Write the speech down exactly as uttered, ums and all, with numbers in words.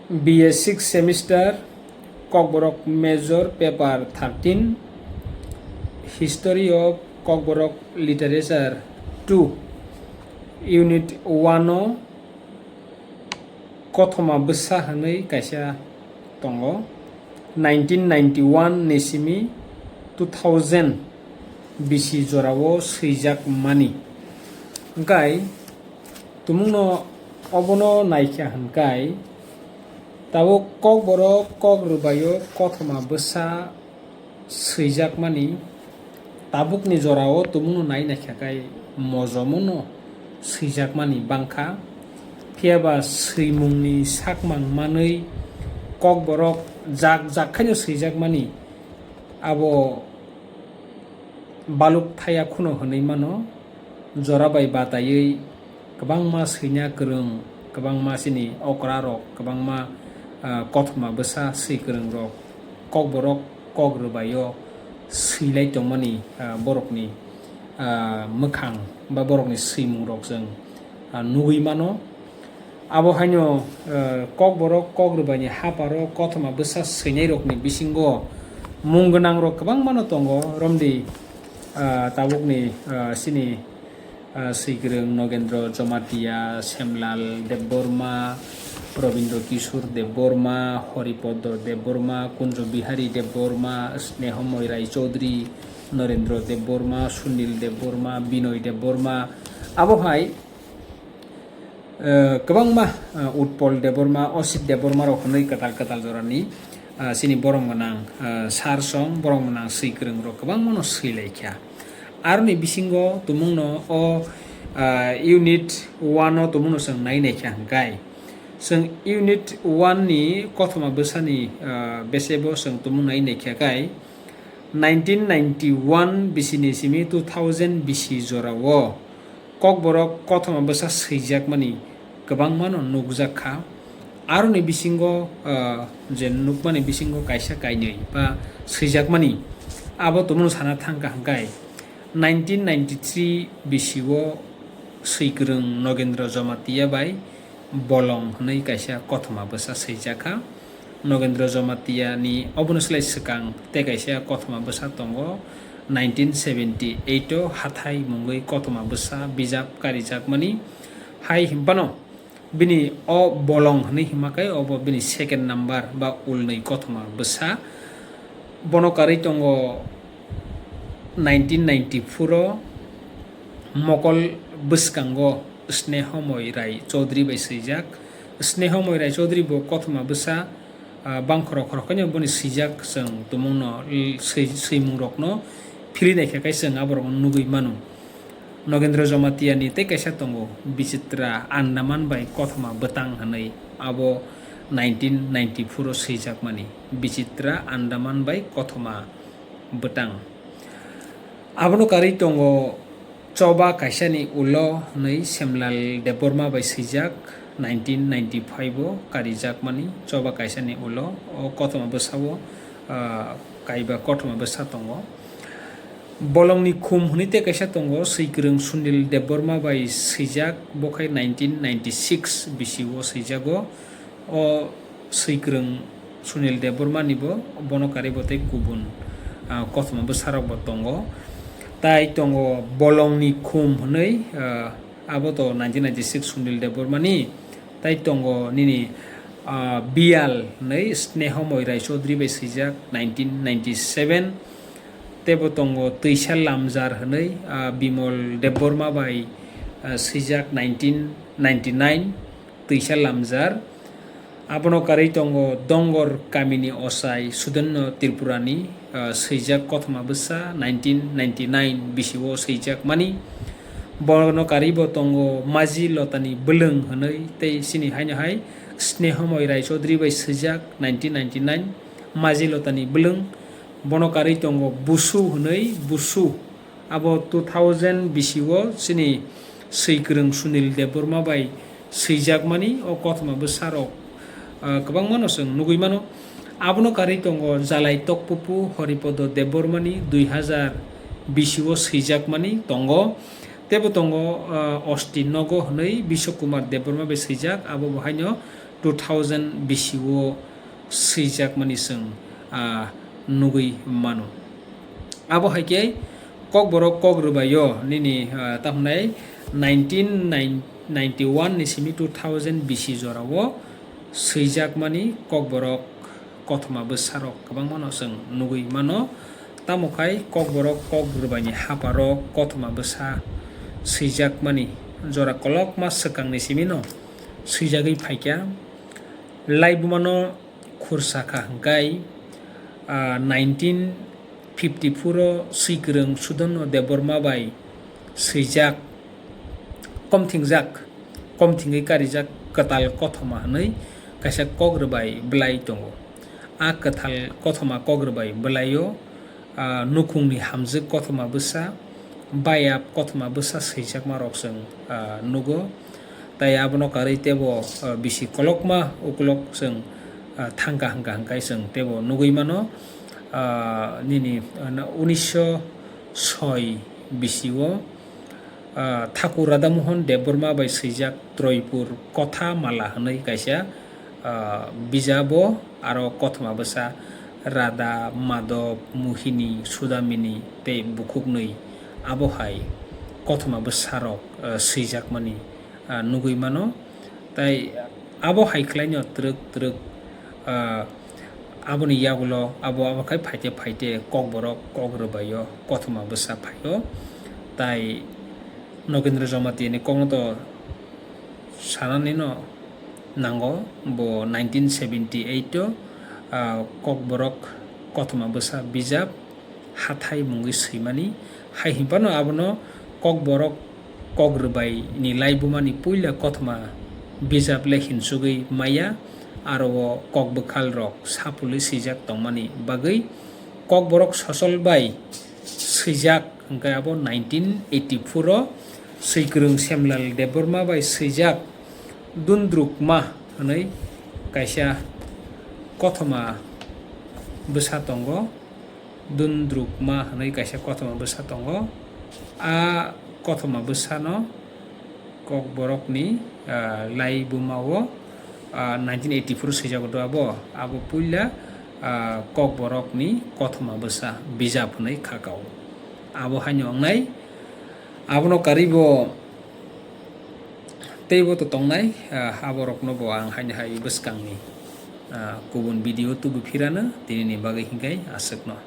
B A six semester, Kokborok major paper thirteen, History of Kokborok Literature two, unit one o kothoma bwsa hwnwi kaisa tongo. Nineteen ninety-one ni simi two thousand bisi jorao swijak mani. Hwnkhe tumungno obono naikha hwnkhai, tabuk Kokborok kok rwbaio kothoma bwsa swijakmani, tabukni jorao tumungno nai naikha khai mojomono swijakmani bangkha. Phiyaba swimungni sakmang manwi Kokborok jak jak khaino swijakmani, abo baluk thaya khuno hwnwi mano. Jora bai bataiwi kwbangma swina kwrwng, kwbangma chini okrarok, kwbangma, ah, kothoma bwsa swi kwrwngrok Kokborok kok rwbaio swilai tongmani, ah, borokni, ah, mwkhang ba borokni swimungrok chwng, ah, nugwi mano. Abo haino, eh, Kokborok kok rwbaini haparo kothoma bwsa swinairokni bisingo mung gwnangrok kwbangmano tongo, romdi, ah, tabukni, ah, chini, ah, swikwrwng Nogendro Jomatia, Semlal Debbarma, Robindra Kishore Debbarma, Horipodo Debbarma, Kunjo Bihari Debbarma, Snehomoi Rai Chaudhury, Norendra Debbarma, Sunil Debbarma, Binoy Debbarma, abo hai, eh, kwbangma, eh, Utpol Debbarma, Osit Debbarma rok hwnwi kwtal kwtal jorani, eh, chini borom gwnang, eh, sar song, borom gwnang swi kwrwng rok kwbangmano swi lai kha. Aroni bisingo tumungno o, eh, unit one o tumungno chwng nai nai kha hwnkhe, chwng unit one ni kothoma bwsani, eh, besebo chwng tumung nai nai kha khai, nineteen ninety-one bisini simi two thousand bisi jorao Kokborok kothoma bwsa swijakmani kwbangmano nukjak kha. Aroni bisingo, ah, je nukmani bisingo kaisa kainwi ba swijakmani, abo tumung sana thang kha hwnkhe nineteen ninety-three bisio swikwrwng Nogendra Jomatia bai Bolong hwnwi kaisa kothoma bwsa swijak kha. Nogendra Jomatia ni obono slai swkang tei kaisa kothoma bwsa tongo. Nineteen seventy eight o hathai mungwi kothoma bwsa bijap karijakmani hai himphano bini o Bolong hwnwi hima khe obo bini second number ba ulnwi kothoma bwsa. Bono karwi tongo nineteen ninety-four o mokol bwskango Snehomoi Rai Chaudhury bai swijak. Snehomoi Rai Chaudhury bo kothoma bwsa, ah, bangkhorok khorok khaino boni swijak chwng tumungno, l-, swi-, swimungrokno philwi naikha khe chwng aborokno nugwi mano. Nogendra Jomatia ni tei kaisa tongo Bichitra Andaman bai kothoma bwtang hwnwi, abo nineteen ninety-four o swijakmani Bichitra Andaman bai kothoma bwtang. Abono karwi tongo Choba Kaisani Ulo hwnwi Semlal Debbarma bai swijak, nineteen ninety-five o karijakmani Choba Kaisani Ulo. O kothoma bwsao, ah, kaiba kothoma bwsa tongo. Bolongni Khum hwnwi tei kaisa tongo, swikwrwng Sunil Debbarma bai swijak, bo khai nineteen ninety-six bisio swijago. O swikwrwng Sunil Debbarma ni bo, bono karwi bo tei kubun, ah, kothoma bwsarok bo tongo. Tai tongo Bolongni Khum hwnwi, ah, abo to nineteen ninety-six Sunil Debbarma ni. Tai tongo nini, ah, Biyal hwnwi Snehomoi Rai Chaudhury bai swijak nineteen ninety-seven. Tei bo tongo Twisa Lamjar hwnwi, ah, Bimol Debbarma bai, ah, swijak nineteen ninety-nine. Twisa Lamjar. Abono karwi tongo Dongor Kamini Osai Sudanno Tripurani, ah, swijak kothoma bwsa nineteen ninety-nine bisio swijakmani. Bono karwi bo tongo Maji Lotani Bwlwng hwnwi tei chini haino hai Snehomoi Rai Chaudhury bai swijak nineteen ninety-nine Maji Lotani Bwlwng. Bono karwi tongo Busu hwnwi Busu. Abo two thousand bisio chini swikwrwng Sunil Debbarma bai swijakmani o kothoma bwsarok, ah, kwbangmano chwng nugwi mano. Abono karwi tongo Jalai Tokpupu Horipodo Debbarmani dui hazar bisio swijakmani tongo. Teibo tongo, ah, Osti Nogo hwnwi Biswa Kumar Debbarma bai swijak, abo bo haino two thousand bisi o swijakmani chwng, ah, nugwi mano. Abo hai khe Kokborok Kok Rwbaio nini, ah, tamo hwnai nineteen ninety-one ni simi two thousand bisi jorao swijakmani Kokborok kothoma bwsarok kwbangmano chwng nugwi mano. Tamo khai Kokborok Kok Rwbaini haparo kothoma bwsa swijakmani jora kolokma swkangni simino swijagwi phaikha. Laibumano khursa kha hwnkhe, ah, nineteen fifty-four o Swikwrwng Sudanno Debbarma bai swijak, komthingjak, komthingwi karijak kwtal kothoma hwnwi kaisa Kok Rwbai bwlai tongo. A kwtal kothoma Kok Rwbai bwlaio, ah, nukhungni hamjwk kothoma bwsa, bayap kothoma bwsa swijakmarok chwng, ah, nugo. Tai abono karwi teibo, ah, bisi kolokma ukulok chwng, ah, thangkha hwnkha hwnkhe chwng teibo nugwi mano. Ah, nini, ah, na, unisho soi bisi o, ah, Thakur Radhamohon Debbarma bai swijak Troipur Kotha Mala hwnwi kaisa, ah, bijabo aro kothoma bwsa Radha, Madhab, Mohini, Sudamini tei bukhuknwi abo hai kothoma bwsarok, ah, swijakmani, ah, nugwi mano. Tai abo hai khlaino twrwk twrwk, ah, aboni yagulo abo, abo khai phaite phaite Kokborok Kok Rwbaio kothoma bwsa phaio. Tai Nogindra Jamatia ni kokno to sanani no nango, bo nineteen seventy eight o, ah, Kokborok kothoma bwsa bijap hathai mungwi swimani. Hai hinphano abono Kokborok Kok Rwbai ni laibumani puila kothoma bijap le hinsugwi maya, aro o kok bwkhal rok sapulwi swijak tongmani bagwi Kokborok Sosol bai swijak, hwnkhe abo nineteen eighty-four o Swikwrwng Semlal Debbarma bai swijak Dundrukma hwnwi kaisa kothoma bwsa tongo. Dundrukma hwnwi kaisa kothoma bwsa tongo. A kothoma bwsano Kokborokni, ah, laibumao, ah, nineteen eighty-four swijago do abo. Abo puila, ah, Kokborokni kothoma bwsa bijap hwnwi khakao. Abo haino wngnai. Abono karwibo teibo to tongnai, ah, aborokno bo ang haino hai bwskangni, ah, kubun video tubu phirano tinini bagwi hinkhai aswkno.